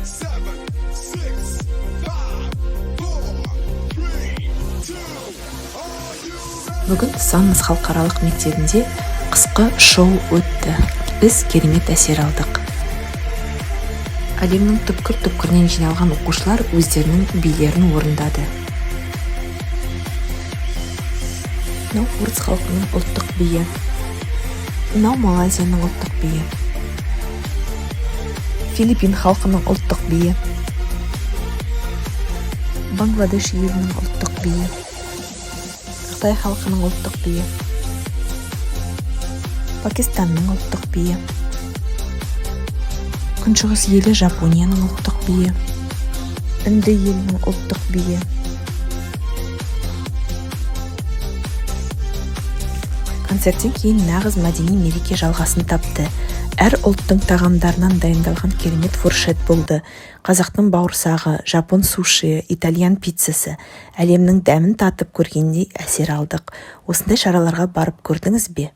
Seven, six, five, four, three, two. Are you ready? Бүгін Саннс халықаралық мектебінде қысқы шоу өтті. Біз керемет әсер алдық. Әлемнің түпкір-түпкірінен жиналған оқушылар өздерінің билерін орындады. Мынау орыс халқының ұлттық биі. Мынау Малайзияның ұлттық биі. Филиппин халқының ұлттық биі. Бангладеш елінің ұлттық биі. Қытай халқының ұлттық биі. Пакистанның ұлттық биі. Күншығыс елі Жапонияның ұлттық биі. Үнді елінің ұлттық биі. Концерттен кейін нағыз мәдени мереке жалғасын тапты. Әр ұлттың тағамдарынан дайындалған керемет фуршет болды. Қазақтың бауырсағы, жапон сушиі, итальян пиццасы. Әлемнің дәмін татып көргендей әсер алдық. Осындай шараларға барып көрдіңіз бе?